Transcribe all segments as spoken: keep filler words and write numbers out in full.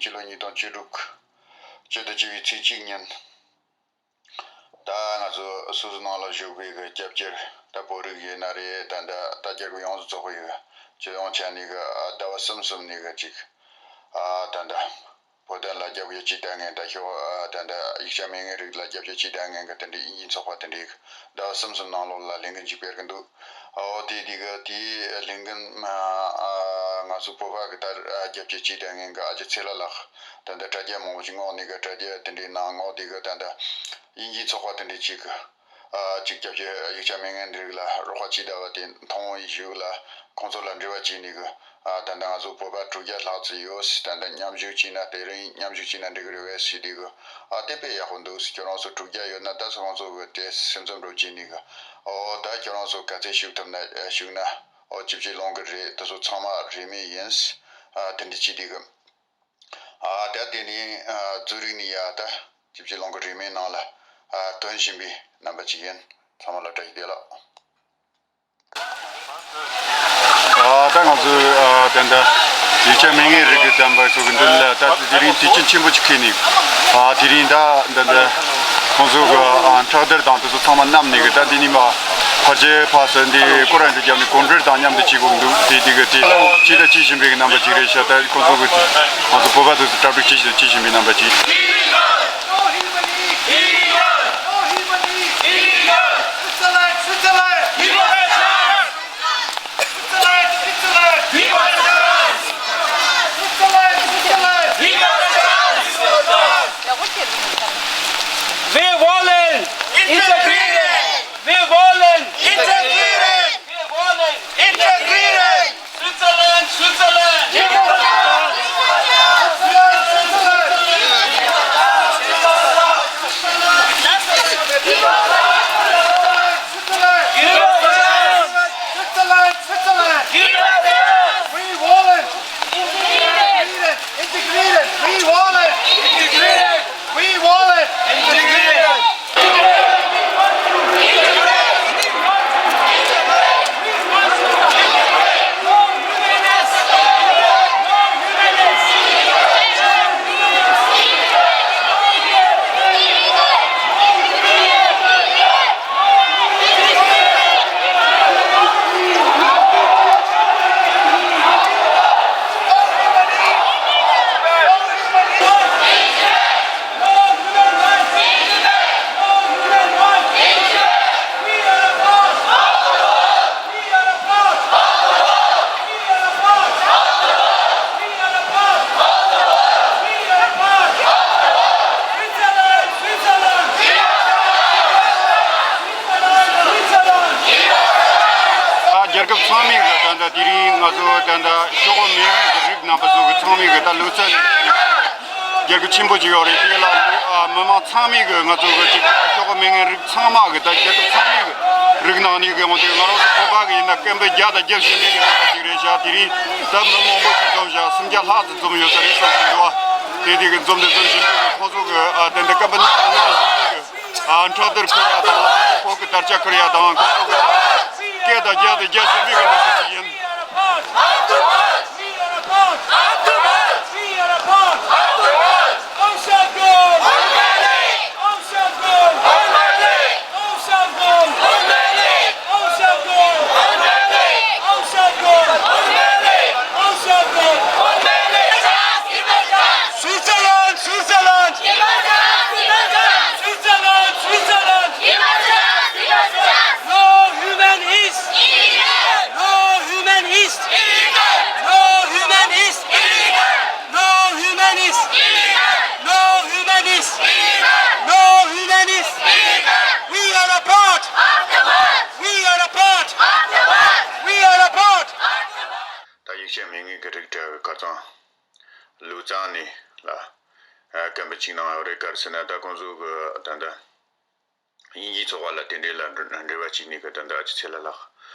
ཕྱི་ལོ་ཉིས་སྟོང་བཅུ་དྲུག་བཅུ་དང་བཅུ་པའི་ཚེས་གཅིག་ཉིན། ད་ང་ཚོ་སོ་སོ་ནང་ལ་བཞུགས་པའི་གི་སྐྱབས་བཅོལ་ད་བོད་རིགས་ཡིན་ན་རེད། ད་ད་ད་རྒྱལ་ཁབ་ཡོངས་སུ་རྫོགས་པའི་གི་སྤྱི་ཡོངས་ཆ་ནས་གི་ཟླ་བ་གསུམ་གསུམ་ནས་གི་ཅིག་ཨ་ད་ད་བོད་དོན་ལ་རྒྱབ་སྐྱོར་བྱེད་བསྡད་མཁན། ད་ཤོག་ཨ་ད་ད་ཡིག་ཆ་མེད་མཁན་རིགས་ལ་རྒྱབ་སྐྱོར་བྱེད་བསྡད་མཁན་གི་དེ་འདྲའི་དབྱིན་ཇིའི་ཚོགས་པ་དེ་འདྲའི་ཟླ་བ་གསུམ་གསུམ་ནང་ལོགས་ལ་ལས་འགུལ་ཅིག་སྤེལ་གི་འདུག་འོ་དེ་དེ་གི་དེའི་ལས་འགུལ་ཨ་ང་ཚོ་བོད་པ་གི་ད་རྒྱབ་སྐྱོར་བྱེད་བསྡད་མཁན་གི་ཨ་ཅེ་ཚེ་ལྷ་ལགས། ད་ད་དྲ་རྒྱ་མང་པོ་ཅིག་ངོ་ནས་གི་དྲ་རྒྱ་དེ་འདྲའི་ནང་ངོ་དེ་གི་ད་ད་དབྱིན་ཇིའི་ཚོགས་པ་དེ་འདྲའི་ཅིག་གི་ཨ་ཅིག་རྒྱབ་སྐྱོར་ཡིག་ཆ་མེད་མཁན་རིགས་ལ་རོགས་པ་བྱེད་བསྡད་པ་དེ་མཐོང་བའི་གཞུག་ལ་ཁོང་ཚོ་ལ་འབྲེལ་བ་བྱས་ནས་གི་ཨ་ད་ད་ང་ཚོ་བོད་པ་དྲུག་བརྒྱ་ལྷག་ཙམ་ཡོད། ད་ད་མཉམ་ཞུགས་བྱས་ན་དེ་རིང་མཉམ་ཞུགས་བྱས་ན་འགྲིག་གི་རེད་པས་ཟེར་དུས་གི་ཨ་དེ་དཔེ་ཡག་པོ་འདུག་ཁྱོད་རང་ཚོ་དྲུག་བརྒྱ་ཡོད་ན་ད་སོ་ཁོང་ཚོ་གི་དེ་སེམས་ཚོར་འགྲོ་བྱས་ནས་གི་ཨོ་ད་ཁྱོད་རང་ཚོ་ག་ཚད་ཞུགས་ཐུབ་ན་ཞུགས་ན་ཨོ་ཅིབ་ཅིབ་ལོང་གི་རེད། དེ་ཚོ་ཚང་མ་རིན་མེད་ཡིན། ཨ་དེ་འདྲ་བྱས་དུས་གི་ཨ་ད་དེ་ནི་ཨ་ཛུ་རིག་ནས་ཡ་ད་ཅིབ་ཅིབ་ལོང་གི་རིན་མེད་ནང་ལ་ཨ་ཐོན་བཞིན་པའི་རྣམ་པ་ཅིག་ཡིན། ཚང་མ་ལ་བཀྲ་ཤིས་བདེ་ལེགས། ཨ་ད་ང་ཚོས་ཨ་ད་ལྟ་ཡིག་ཆ་མེད་མཁན་རིགས་ཀྱི་དམ་པ་ཚོ་གི་མདུན་ལ་ད་དེ་རིང་དུས་ཆེན་ཆེན་པོ་ཅིག་འཁེལ་ནས། ཨ་དེ་རིང་ད་ད་ལྟ་ཁོང་ཚོ་གི་ཨ་ཁྲག་དར་དང་དེ་ཚོ་ཚང་མ་བསྣམས་ནས་གི་ད་འདི་ནས་མ་ཕར་ཆེར་ཕར་ཚུར་འདི་སྐོར་ར་འདི་བརྒྱབ་ནས་གོམ་བགྲོད་དང་མཉམ་དུ་བྱེད་དགོས་འདུག་དེ་དེ་གི་དེ་བྱེད་དང་བྱེད་བཞིན་པའི་གི་རྣམ་པ་ཅིག་རེད་ཤག་ད་ཁོང་ཚོ་གི་ང་ཚོ་བོད་པ་ཚོ་གྲ་སྒྲིག་བྱེད་བཞིན་བྱེད་བཞིན་པའི་རྣམ་པ་ཅིག Switzerland, Switzerland! Switzerland, Switzerland! Switzerland, Switzerland! Wir wollen integrieren! Wir wollen integrieren! Wir wollen integrieren! Switzerland, Switzerland! Switzerland, Switzerland! Wir wollen integrieren! Integrieren! Wir wollen integrieren! Wir wollen integrieren! རྒྱལ་ཁབ་ཚང་མའི་གི་ད་ལྟ་དེ་རིང་ང་ཚོ་ད་ལྟ་ཤོག་བུ་མེ་འོད་ཀྱི་རིགས་རྣམ་པ་ཚོ་གི་ཚང་མའི་གི་ད་ལོ་ཙཱ་རྒྱལ་ཁབ་ཆེན་པོ་ཅིག་ཡོད་རེད། དེ་ལ་ཨ་མི་མང་ཚང་མས་གི་ང་ཚོ་གི་ཅིག་ཤོག་གུ་མེད་མཁན་རིགས་ཚང་མ་གི་ད་རྒྱལ་ཁབ་ཚང་མའི་གི་རིགས་ནང་ནས་གི་འོང་དུས་ང་རང་ཚོ་བོད་པ་གི་ཡིན་ན་སྐད་འབོད་རྒྱག་དང་རྒྱག་བཞིན་པའི་གི་རྣམ་པ་ཅིག་རེད་ཤག་དེ་རིང་ད་མི་མང་པོ་ཞིག་འཛོམས་ཤག་སུམ་བརྒྱ་ལྷག་ཙམ་འཛོམས་ཡོད་ས་རེད་བསམ་གྱི་འདུག་དེ་དེ་གི་འཛོམས་དེ་འཛོམས་བཞིན་པའི་གི་ཁོང་ཚོ་གི་ཨ་དེ་འདྲ་སྐད་འབོད་གནང་དང་གནང་བཞིན་པའི་གི་ཨ་ཁྲག་དར་འཁུར་ཡ་དང་བོད་གི་དར་ཆ་འཁུར་ཡ་དང་ཁོང་ཚོ་གི་སྐད་དང་རྒྱག་དང་རྒྱག་བཞིན་པའི་གི་རྣམ་པ་ཅིག་ཡིན། Afterwards! We are apart! Afterwards! We are apart! Afterwards! Aung San Suu Kyi! Aung San Suu Kyi! Aung San Suu Kyi! Switzerland! Switzerland! Switzerland! Switzerland! No human is illegal! No human is illegal! No human is illegal! No human is illegal! No human is illegal! No human is illegal! We are a part of the world! We are a part of the world! We are a part of the world! ད་ཡིག་ཆ་མེད་མཁན་གྱི་རིགས་གྲས་ཀྱི་ཁ་སང་ལུའུ་ཙཱན་ནས་ལ་སྐད་འབོད་ཅིག་གནང་ཡོད་རེད། ག་རེ་ཟེར་ན་ད་ཁོང་ཚོ་གི་ད་ལྟ། དབྱིན་ཇིའི་ཚོགས་པ་ལ་དེ་འདྲའི་ལ་འབྲེལ་བ་བྱས་ནས་གི་ད་ལྟ་ཨ་ཅེ་ཚེ་ལྷ་ལགས་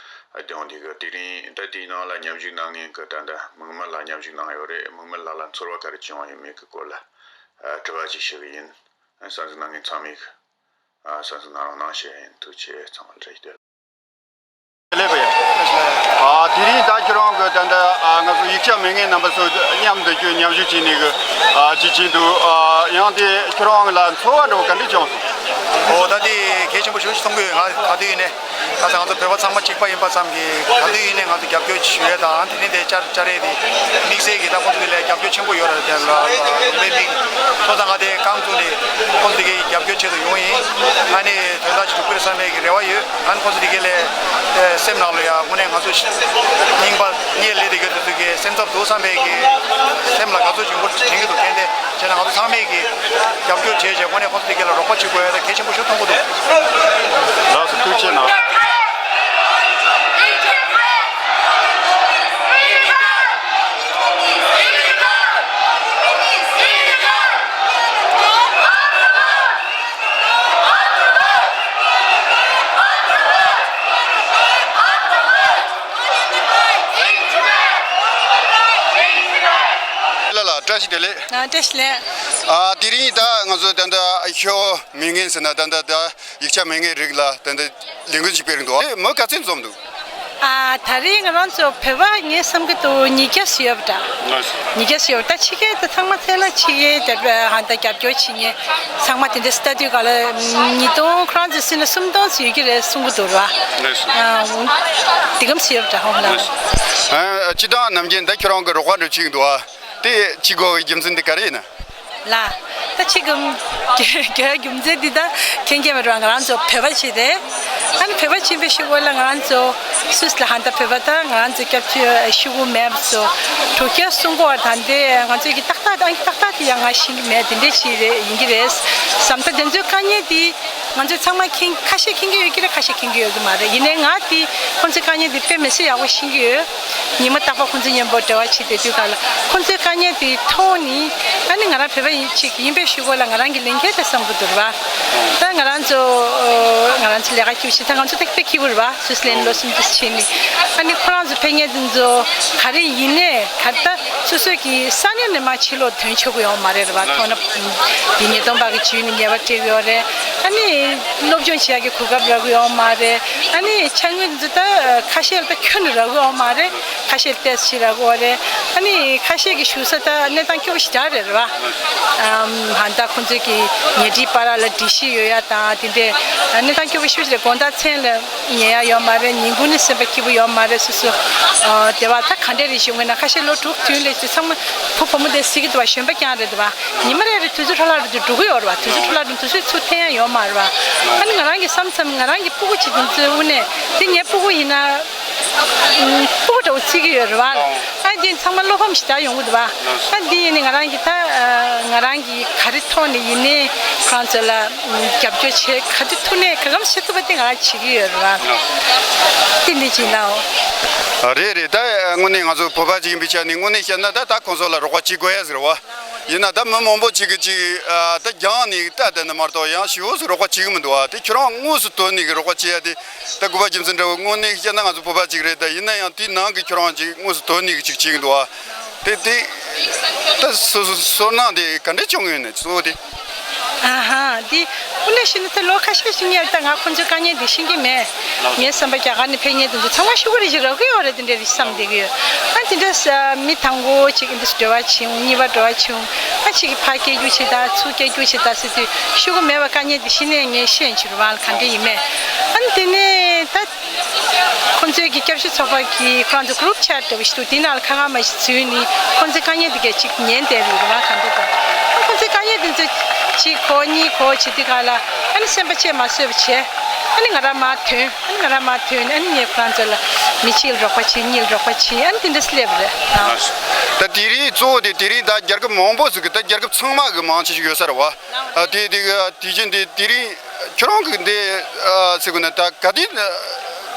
ཨ་དེ་འོང་དེ་གི་དེ་རིང་ད་དེའི་ནང་ལ་མཉམ་ཞུགས་གནང་མཁན་གི་ད་ལྟ་མིག་དམར་ལགས་མཉམ་ཞུགས་གནང་ཡོད་རེད། མིག་དམར་ལགས་ལ་ཚོར་བ་ག་རེ་བྱུང་བ་ཡིན་མིན་གི་སྐོར་ལ་ཨ་དྲི་བ་ཅིག་ཞུ་གི་ཡིན། ཨ་བསམ་ཚུལ་གནང་མཁན་ཚང་མས་གི་ཨ་བསམ་ཚུལ་གནང་རོགས་གནང་ཞུ་ཡ་ཡིན། ཐུགས་རྗེ་ཆེ། ཚང་མ་ལ་བཀྲ་ཤིས་བདེ་ལེགས། ཨ་ དེ་རིང་ད་ཁྱེད་རང་གི་ད་ལྟ་ཨ་ང་ཚོ་ཡིག་ཆ་མི་ངན་རྣམ་པ་ཚོ་མཉམ་དུ་བསྐྱོད་མཉམ་ཞུགས་བྱས་ནས་གི་ཨ་ཅིག་བྱས་འདུག་ཨ་ཡང་དེ་ཁྱེད་རང་ལ་ཚོར་བ་འདྲ་བོ་ག་འདྲ་བྱུང་སོང་། ཨོ་ད་དེ་གལ་ཆེན་པོ་ཞེ་པོ་ཞིག་མཐོང་གི་ཡོད། ང་ག་དུས་ཡིན་ནའི་ད་ང་ཚོ་བོད་པ་ཚང་མ་གཅིག་པ་ཡིན་པ་ཙམ་གྱིས་ག་དུས་ཡིན་ནའི་ང་ཚོ་རྒྱབ་སྐྱོར་ཞུ་ཡས་དང་དེ་རིང་དེ་བཅར་བཅར་ཡས་དེ་དམིགས་བསལ་གྱིས་ད་ཁོང་ཚོ་གི་ལས་རྒྱབ་སྐྱོར་ཆེན་པོ་ཡོད་རེད། དེ་ལ་ལུང་པའི་མིག་ཐོག་ད་ང་དེ་རྐང་བཙུགས་ནས་ཁོང་ཚོ་གི་རྒྱབ་སྐྱོར་ཆེད་དུ་ཡོང་ཡིན། ཨ་ནི་དོན་དག་ཅིག་སྒྲུབ་ཀྱི་རེད་བསམ་པའི་གི་རེ་བ་ཡོད། ཨ་ནི་ཁོང་ཚོ་དེ་གའི་ལས་སེམས་ནང་ལ་ཡ་དངོས་གནས་ང་ཚོ་རྙིང་པ་སྔས་ལས་དེ་གའི་དེ་ཚོ་གི་སེམས་འཚབ་འདུག་བསམ་པའི་གི་སེམས་ལ་དགའ་ཚོར་ཆེན་པོ་དྲན་གྱི་འདུག་ཏན་ཏན་བྱས་ན་ང་ཚོ་ཚང་མས་གི་རྒྱབ་སྐྱོར་བྱས་བྱས་དངོས་གནས་ཁོང་ཚོ་དེ་གའི་ལ་རོགས་པ་བྱེད་དགོས་ཡ་ད་གལ་ཆེན་པོ་ཞིག་མཐོང་གི་འདུག་ལགས་སོ་ཐུགས་རྗེ་གནང་། ལ་ལ་བཀྲ་ཤིས་བདེ་ལེགས། ཨ་བཀྲ་ཤིས་བདེ་ལེགས། ཨ་དེ་རིང་ད་ང་ཚོ་ད་ལྟ་ཤོ་མི་ངན་ཟེར་ན་ད་ལྟ་ད་ཡིག་ཆ་མི་ངན་རིགས་ལ་ད་ལྟ་ལས་འགུལ་ཅིག་སྤེལ་འདུག་ཨེ་མི་ག་ཚོད་འཛོམས་འདུག་ཨ་ད་རེས་ང་རང་ཚོ་བོད་པ་ངས་བསམ་གྱི་འདུག་ཉིས་བརྒྱ་ཞིག་ཡོད་པ་འདྲ། ལགས་སོ། ཉིས་བརྒྱ་ཞིག་ཡོད་པ་ད་ཕྱི་རྒྱལ་དུ་ཚང་མ་ཚད་ལ་ཕྱི་རྒྱལ་དེ་ཧ་ད་རྒྱབ་སྐྱོར་བྱེད་མཁན་ཚང་མ་དེ་འདྲ་ལྟ་དུས་ག་ལ་ཉིས་སྟོང་ཁོ་རང་ཚོ་སྲིད་ན་སུམ་སྟོང་ཙམ་ཡོད་ཀྱི་རེད་གསུང་གི་འདུག་ར། ལགས་སོ། ཨ་འོ་དེ་གམ་ཞིག་ཡོད་པ་འདྲ་ཧོ་ལ། ལགས་སོ། ཨ་སྤྱི་བཏང་ནམ་རྒྱུན་ད་ཁྱོད་རང་གི་རོགས་པ་འདྲ་བྱེད་ཀྱི་འདུག་ཨ། དེ་བྱེད་དགོས་པའི་རྒྱུ་མཚན་དེ་ག་རེ་ཡིན་ན། ལ། ད་ཅི་གམ་རྒྱལ་རྒྱུ་མཚན་འདི་ད་མཁྱེན་མཁྱེན་མ་རེད་བ། ང་རང་ཚོ་བོད་པ་ཞིག་རེད། ཨ་ནི་བོད་པ་ཆེན་པོའི་ཤུགས་ལ་ང་རང་ཚོ་སུས་ལ་ཧན་ད་བོད་པ་ད་ང་རང་ཚོ་སྐྱབས་བཅོལ་ཤུགས་མེད་པ་ཚོ་དྲུག་བརྒྱ་སུམ་སྒོ་བར་ད་འདི་ང་ཚོའི་གི་ཏག་ཏག་ཨང་ཏག་ཏག་དེ་ཡང་ང་ཤེས་ཀྱི་མེད་དེ་འདྲས་ཞིག་རེད་ཡིན་གྱི་རེད་བསམ། ད་དེ་ཚོའི་དཀའ་ངལ་དེ་ང་ཚོས་ཚང་མ་མཁྱེན་ཁ་ཤས་མཁྱེན་གྱི་ཡོད་ཀྱི་རེད། ཁ་ཤས་མཁྱེན་གྱི་ཡོད་ཀྱི་མ་རེད། ཡིན་ནའི་ང་དེ་ཁོང་ཚོའི་དཀའ་ངལ་དེ་དཔེ་མི་སྲིད་ཡག་པོ་ཤེས་ཀྱི་ཡོད། ཉི་མ་རྟག་པར་ཁོང་ཚོ་མཉམ་པོ་འབྲེལ་བ་བྱེད་བསྡད་དུས་ག་ལ་ཁོང་ཚོའི་དཀའ་ངལ་དེ་མཐོང་ནས་ཨ་ནི་ང་རང་བོད་པ་ཡིན་ཅིག་ཡིན་པའི་ཤུགས་ལ་ང་རང་གི་ལས་འགན་དེ་བསམ་གི་འདུག་ར། ད་ང་རང་ཚོ་ང་རང་ཚོ་ལས་ཀ་སྐྱོ་ཤི་ད་ང་ཚོ་ད་དཔེ་སྐྱིད་པོ་རེད་བ། སུས་ལན་ལོ་གསུམ་དུ་ཕྱིན་ནས་ཨ་ནི་ཁོ་རང་ཚོ་ཕེབས་མཁན་དེ་ཚོ་ག་རེ་ཡིན་ནའི་ག་ད་སོ་སོ་གི་ས་གནས་ནས་མ་ཕྱི་ལོགས་ཐོན་ཆོག་གི་ཡོད་མ་རེད་རེད་བ། ཐོན་ན་འདི་ཉིས་སྟོང་པ་གི་བྱུས་ནས་ཉེས་པ་སྤྲད་གི་ཡོད་རེད། ཨ་ནི་སློབ་སྦྱོང་བྱེད་ཡག་གི་གོ་སྐབས་རག་གི་ཡོད་མ་རེད། ཨ་ནི་ཕྱག་དངུལ་འདི་ཚོ་ད་ཁ་ཤས་ལ་ད་ཁྱོན་ནས་རག་གི་ཡོད་མ་རེད། ཁ་ཤས་ལ་ཏོག་ཙམ་རག་གི་ཡོད་རེད། ཨ་ནི་ཁ་ཤས་ཀྱི་བཞུགས་ས་ད་གནས་སྟངས་སྐྱོ་པོ་ཞེ་དྲག་རེད་རེད་བ། ཨམ་ཧན་ད་ཁོང་ཚོས་ཀྱི་ཉལ་ཁྲིའི་བར་ལ་སྒྲིག་གཞི་ཡོད་ཡ་དང་དེ་འདྲའི་གནས་སྟངས་སྐྱོ་པོ་ཞེ་པོ་ཞིག་རེད། དགོང་དག་མཚན་ལ་ཉལ་ཡ་ཡོད་མ་རེད། ཉིན་གུང་ནས་སེམས་པ་སྐྱིད་པོ་ཡོད་མ་རེད། སོ་སོ་ཨ་སྡེ་བ་ད་ག་འདྲས་རེད་ཞུ་དགོས་ན་ཁ་ཤས་ལོ་དྲུག་བདུན་ལས་ཚང་མ་བུ་བུ་མོ་དེ་སྲིད་ཀྱི་འདུག་བ། གཞོན་པ་རྐྱང་རེད་འདུག་བ། ཉི་མ་རེ་རེ་དུས་ཚོད་འཕྲོ་བརླག་རེ་འགྲོ་གི་ཡོད་རེད་བ། དུས་ཚོད་འཕྲོ་བརླག་རེ་དུས་ཚོད་ཚུར་འཐེན་ཡ་ཡོད་མ་རེད་བ། ཨ་ནི་ང་རང་གི་བསམ་བསམ་ང་རང་གི་སྤུ་གུ་གཅིག་དེ་ཚོའི་དབུ་ནས་དེ་ངའི་སྤུ་གུ་ཡིན་ན། སྤུ་གུ་འདྲ་བོ་བརྩི་གི་ཡོད་རེད་བ། ཨ་དེ་ཚང་མ་བློ་ཕམ་ཞེ་དྲག་ཡོང་གི་འདུག་བ། ཨ་དེ་ཡིན་ནི་ང་རང་གི་ད་ང་རང་གི་ག་རེ་ཐོག་ནས་ཡིན་ནའི་ཁོ་རང་ཚོ་ལ་རྒྱབ་སྐྱོར་བྱེད་ག་དུས་ཐུག་ནས་ག་གམ་བྱེད་ཐུབ་པ་དེ་ང་རང་བྱེད་ཀྱི་ཡོད་རེད་བ། དེ་འདྲ་ཅིག་ལའོ། རེད་རེད། ད་དངོས་གནས་ང་ཚོ་བོད་པ་ཅིག་ཡིན་པའི་ཆ་ནས་དངོས་གནས་བཤད་ན་ད་ད་ཁོང་ཚོ་ལ་རོགས་པ་བྱེད་དགོས་ཡ་ཟེར་བ། ཡིན་ན་ད་མི་མང་པོ་ཅིག་གིས་ཅིག་ཨ་ད་རྒྱང་ནས་ལྟ་བསྡད་ནི་མ་གཏོགས་ཡང་ཞེ་པོ་ཟིག་རོགས་པ་བྱེད་གི་མི་འདུག་ཨ། དེ་ཁྱོད་རང་དངོས་སུ་ཐོན་ནས་གི་རོགས་པ་བྱེད་ཡ་དེ་ད་དགོས་པ་རྒྱུ་མཚན་འདྲ་བོ། དངོས་གནས་བཤད་ན་ང་ཚོ་བོད་པ་ཅིག་རེད། ད་ཡིན་ན་ཡང་དེའི་ནང་གི་ཁྱོད་རང་ཅིག་དངོས་སུ་ཐོན་ནས་གི་ཅིག་བྱེད་གི་འདུག་ཨ། དེ་དེ་ད་སོ་སོ་ཚོར་སྣང་དེ་ག་འདྲ་བྱུང་ཡོད་ནས་གཙོ་བོ་དེ། ཨ་ཧ། འདི་དངོས་གནས་བཤད་ན་ད་ལོ་ཁ་ཤས་ཤིག་ངས་ད་ང་ཁོང་ཚོའི་དཀའ་ངལ་འདི་ཤེས་ཀྱི་མེད། ངའི་བསམ་པ་རྒྱ་གར་ནས་ཕེབས་མཁན་དེ་ཚོ་ཚང་མ་ཤུ་གུ་རེ་ཞིག་རག་གི་ཡོད་རེད། དེ་འདྲ་རེད་བསམ་བསྡད་ཀྱི་ཡོད། ཨ་དེ་འདྲ་ས་མི་དང་པོ་ཅིག་འདི་འགྲོ་བ་བྱུང་། གཉིས་པ་འགྲོ་བ་བྱུང་། ཨ་ཅིག་གིས་ཕར་སྐྱེལ་རྒྱུ་བྱེད་ད་ཚུར་སྐྱེལ་རྒྱུ་བྱེད་ད་ཟེར་དུས་ཤུ་གུ་མེད་པ་དཀའ་ངལ་འདི་ཤེས་ནས་ངས་ཤེས་ཡོང་ཕྱིར་བ་ལ་ག་འདྲ་ཡིན་མེད། ཨ་ནི་དེ་ནས་ད་ཁོང་ཚོའི་གི་སྐྱབས་བཅོལ་ཚོགས་པ་གི་ཁོ་རང་ཚོ་གུ་རུབ་ཆེཊ་འདྲ་བོ་ཞིག་འདུག་དེ་ནང་ལ་ཁ་ཁ་མ་ཞིག་འཛུལ་ནས་ཁོང་ཚོའི་དཀའ་ངལ་འདི་གས་ཅིག་ཉན་བསྡད་རེད་བ། ག་འདྲ་འདུག་ཨ་ཁོང་ཚོའི་དཀའ་ངལ་འདི་ཚོ་གཅིག་གོ་གཉིས་གོ་བྱེད་དུས་ག་ལ་ཨ་ནི་སེམས་པ་གཅེས་མ་བཟོད་པ་བྱས། ཨ་ནི་ང་རང་མར་ཐོན། ཨ་ནི་ང་རང་མར་ཐོན་ནས་ཨ་ནི་ངས་ཁོ་རང་ཚོ་ལ་མི་གཅིག་ལ་རོགས་པ་བྱེད། གཉིས་ལ་རོགས་པ་བྱེད། ཨ་ནི་དེ་འདྲ་སླེབས་རེད། ད་དེ་རིང་གཙོ་བོ་དེ་དེ་རིང་ད་རྒྱལ་ཁབ་མང་པོ་ཟིག་གི་ད་རྒྱལ་ཁབ་ཚང་མ་གི་མང་ཆེ་ཞིག་ཡོད་ས་རེད་བ། ཨ་དེ་དེ་གི་དེ་བཞིན་དེ་དེ་རིང་ཁྱོད་རང་གི་འདི་ཨ་ཟེར་དགོས་ན་ད་ག་དུས་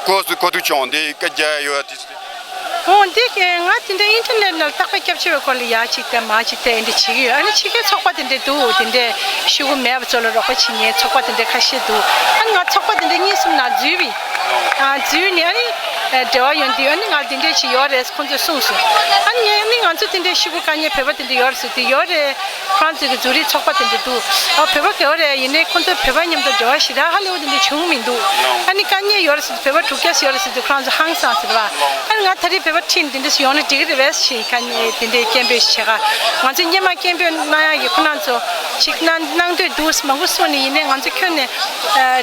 གོ་གོ་ཐུག་བྱུང་། འདི་སྐད་རྒྱག་ཡ་ཡོད་དེ། འོ་འདི་ང་དེ་འདྲ་ཨིན་ཊར་ནེཊ་ནང་ལ་རྟག་པར་སྐྱབས་བཅོལ་བའི་སྐོར་ལ་ཡར་གཅིག་བལྟས་མར་གཅིག་བལྟས་འདི་འདྲ་བྱེད་ཀྱི་ཡོད། ཨ་ནི་ཕྱི་རྒྱལ་ཚོགས་པ་དེ་འདྲ་འདུག་དེ་འདྲ་ཤུ་གུ་མེད་པ་ཚོ་ལ་རོགས་པ་བྱེད་མཁན་ཚོགས་པ་དེ་འདྲ་ཁ་ཤས་འདུག་ཨ་ནི་ང་ཚོགས་པ་དེ་འདྲ་གཉིས་གསུམ་ནང་འཛུལ་བས། ཨ་འཛུལ་ནས་ཨ་ནི་འབྲེལ་བ་ཡོང་དུས་ཨ་ནི་ང་དེ་འདྲ་ཞིག་ཡོད་རེད་ཁོང་ཚོས་གསུངས་སོང་། ཨ་ནི་ངས་ཨ་ནི་ང་ཚོ་དེ་འདྲ་ཤུ་གུ་དཀའ་ངལ་བོད་པ་དེ་འདྲ་ཡོད་རེད་ཟེར་དུས་ཡོད་རེད། ཁོ་རང་ཚོའི་གི་ཛུ་རིག་ཚོགས་པ་དེ་འདྲ་འདུག་ཨ་བོད་པ་དགེ་བ་རེད། ཡིན་ནའི་ཁོང་ཚོ་བོད་པ་མཉམ་དུ་འབྲེལ་བ་ཞེ་དྲག་ཧ་ལས་པོ་དེ་འདྲ་བྱུང་མི་འདུག་ཨ་ནི་དཀའ་ངལ་ཡོད་རེད་ཟེར་དུས་བོད་པ་དྲུག་བརྒྱ་ཙམ་ཡོད་རེད་ཟེར་དུས་ཁོ་རང་ཚོ་ཧང་སངས་ཟེར་བ། ཨ་ནི་ང་ད་རེས་བོད་པ་ཁྲིད་དེ་འདྲ་ཞིག་ཡོང་ན་འགྲིག་གི་རེད་པས་ཞེས་ཁ་ནས་དེ་འདྲའི་སྐད་འབོད་ཞིག་བྱས་ཁ། ང་ཚོས་སྔོན་མ་སྐད་འབོད་གནང་ཡག་གི་ཁོ་རང་ཚོ་ཅིག་གནང་གནང་འདོད་འདུག་མང་པོ་གསུངས་ནས། ཡིན་ནའི་ང་ཚོ་ཁྱོན་ནས་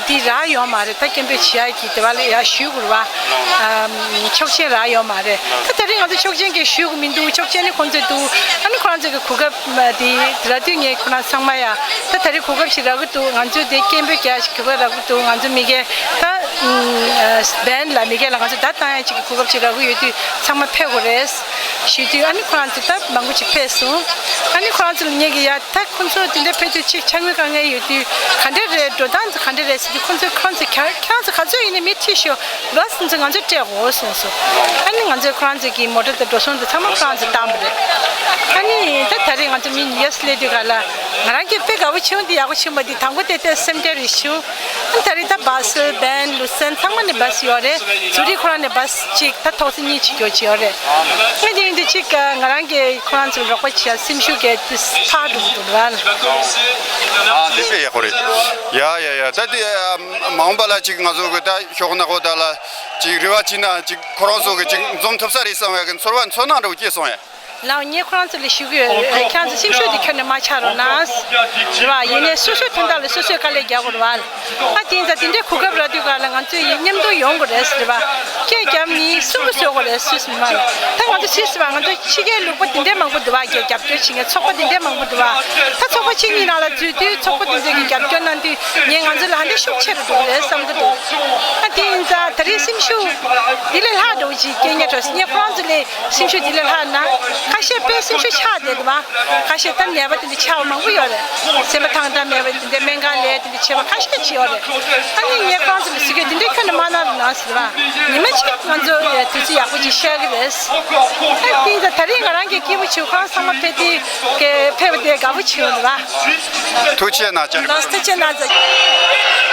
འདི་རག་ཡོད་མ་རེད། ད་སྐད་འབོད་བྱེད་ཡག་གི་དེ་བ་ལ་ཡ་ཞུ་དགོས་རེད་བ། ཨམ། ཆོག་མཆན་རག་ཡོད་མ་རེད། ད་ད་རེས་ང་ཚོ་ཆོག་མཆན་གྱི་ཞུ་དགོས་མི་འདུག་ཆོག་མཆན་ནི་ཁོང་ཚོས་འདུག་ཨ་ནི་ཁོ་རང་ཚོ་གི་གོ་སྐབས་དེ་རག་དུས་ངས་ཁོ་རང་ཚང་མ་ཡ་ད་ད་རེས་གོ་སྐབས་ཤིག་རག་གི་འདུག་ང་ཚོས་དེ་སྐད་འབོད་རྒྱག་ཞིག་གོ་སྐབས་རག་གི་འདུག་ང་ཚོ་མི་སྒེར་ད་བན་ལ་མི་སྒེར་ལ་ང་ཚོ་བརྡ་བཏང་ཡག་ཅིག་གི་གོ་སྐབས་ཤིག་རག་གི་ཡོད་དུས་ཚང་མ་ཕེབས་དགོས་རེད་ཞུས་དུས། ཨ་ནི་ཁོ་རང་ཚོ་ད་མང་པོ་ཅིག་ཕེབས་སོང་། ཨ་ནི་ཁོ་རང་ཚོ་ལ་ངས་གི་ཡ། ད་ཁོང་ཚོ་དེ་འདྲ་ཕེབས་དུས་ཅིག་ཅ་དངོས་དཀའ་ངལ་ཡོད་དུས་ག་འདྲ་རེད། འགྲོ་སྟངས་ག་འདྲ་རེད་ཟེར་དུས། ཁོང་ཚོས་ཁོ་རང་ཚོ་ག་ཁྱེད་རང་ཚོ་ག་ཚོད་ཡིན་ནའི་མི་ཁྲིད་ཤོག་བྷ་སི་ཚོ་ང་ཚོས་སྤྲད་དགོས་གསུངས་སོང་། ཨ་ནི་ང་ཚོས་ཁོ་རང་ཚོ་གི་མོ་ཊ་དང་འགྲོ་སོང་དེ་ཚང་མ་ཁོ་རང་ཚོས་བཏང་བ་རེད། ཨ་ནི་ད་ད་རེས་ང་ཚོ་མི་ཉི་ཤུ་སླེབས་དུས་ག་ལ་ང་རང་གི་དཔེ་དགའ་པོ་བྱུང་། འདི་ཡག་པོ་བྱུང་བ་འདི་དང་པོ་དེ་དེ་སེམས་ཁྲལ་རེ་བྱུང་། ཨ་ནི་ད་རེས་ད་བྷ་སི་བན་ལུ་སན་ཚང་མ་ནས་བྷ་སི་ཡོད་རེད། ཛུ་རིག་ཁོ་རང་ནས་བྷ་སི་གཅིག་ད་ཐོག་ས་གཉིས་ཅིག་ཡོད་ཅིག་ཡོད་རེད། ངས་དེ་ཡིན་དུས་ཅིག་ང་རང་གིས་ཁོ་རང་ཚོར་རོགས་པ་བྱས་སེམས་ཤུགས་རྒྱས་ཏེ་ཕར་འགྲོ་གི་འདུག་ར། ཨ་དེ་དཔེ་ཡག་པོ་རེད། ཡ་ཡ་ཡ། ད་དེ་མ་འོངས་པ་ལ་ཅིག་ང་ཚོ་གི་ད་ཤོག་ནག་པོ་ད་ལ་ཅིག་རེ་བ་བྱས་ན་ཅིག་ཁོ་རང་ཚོ་གི་ཅིག་འཛོམས་ཐུབ་ས་རེད་བསམ་ཡག་གི་ཚོར་བ་ཚོར་སྣང་འདྲ་བོ་སྐྱེས་སོང་ཡ། ལགས། ངས་ཁོ་རང་ཚོ་ལ་ཞུ་གི་ཡོད། ཁྱེད་རང་ཚོ་སེམས་ཤུགས་དེ་ཁྱོན་ནས་མ་ཆག་རོགས་གནང་། རེད་བ། ཡིན་ནའི་སོ་སོའི་དོན་དག་ལ་སོ་སོས་དཀའ་ལས་རྒྱག་དགོས་རེད་བ། ཨ་དེ་ཡིན་ཙང་དེ་འདྲའི་གོ་སྐབས་རག་དུས་ག་ལ་ང་ཚོས་མཉམ་དུ་ཡོང་དགོས་རེད་ཟེར་བ། སྐད་རྒྱབ་ནི་སུན་པོ་བཟོ་དགོས་རེད་སུས་མ་ལ། ད་ང་ཚོ་སུས་ཟེར་བ། ང་ཚོ་ཕྱི་རྒྱལ་ལུང་པ་དེ་འདྲའི་མང་པོ་འདུག་བ། རྒྱ་རྒྱབ་སྐྱོར་བྱེད་མཁན་ཚོགས་པ་དེ་འདྲའི་མང་པོ་འདུག་བ། ད་ཚོགས་པ་གཅིག་གཉིས་ནང་ལ་འཛུལ་དུས་ཚོགས་པ་དེ་ཚོས་ཀྱི་རྒྱབ་སྐྱོར་གནང་དུས་ངས་ང་ཚོ་ལ་ཧ་ལས་ཤུགས་ཆེ་རུ་འགྲོ་གི་རེད་བསམ་གི་འདུག་ཨ་དེ་ཡིན་ཙང་ད་རེས་སེམས་ཤུགས་དེ་ལས་ལྷག་འགྲོ་གི་ཅིག་སྐྱེ་ཉེ་འགྲོ་ངས་ཁོ་རང་ཚོ་ལས། སེམས་ཤུགས་དེ་ལས་ལྷག་ན། ཁ་ཤས་དཔེ་སེམས་ཤུགས་ཆག་བསྡད་འདུག་བ། ཁ་ཤས་ད་ནད་པ་དེ་འདྲ་ཆགས་པ་མང་པོ་ཡོད་རེད། སེམས་པ་ཐང་ཐང་མེད་པ་དེ་འདྲ་སྨན་ཁང་ལས་དེ་འདྲ་བྱས་པ་ཁ་ཤས་ཅིག་ཡོད་རེད། ཨ་ནི་ངས་ཁོ་རང་ཚོ་ལ་ཟེར་གྱི་དེ་འདྲའི་ཁྱོན་ནས་མ་གནང་རོགས་གནང་ཟེར་བ། ཉི་མ་གཅིག་ང་ཚོ་དུས་ཚོད་ཡག་པོ་ཅིག་བཤད་གི་རེད། ཨ་དེ་ད་ད་རེས་ང་རང་གི་སྐྱིད་པོ་བྱུང་། ཁོ་རང་ཚང་མ་ཕེབས་དུས་ཀྱི་ཕེབས་པ་དེ་དགའ་པོ་བྱུང་འདུག་བ། ཐུགས་རྗེ་གནང་བྱ། ལགས་སོ། ཐུགས་རྗེ་གནང་བྱ།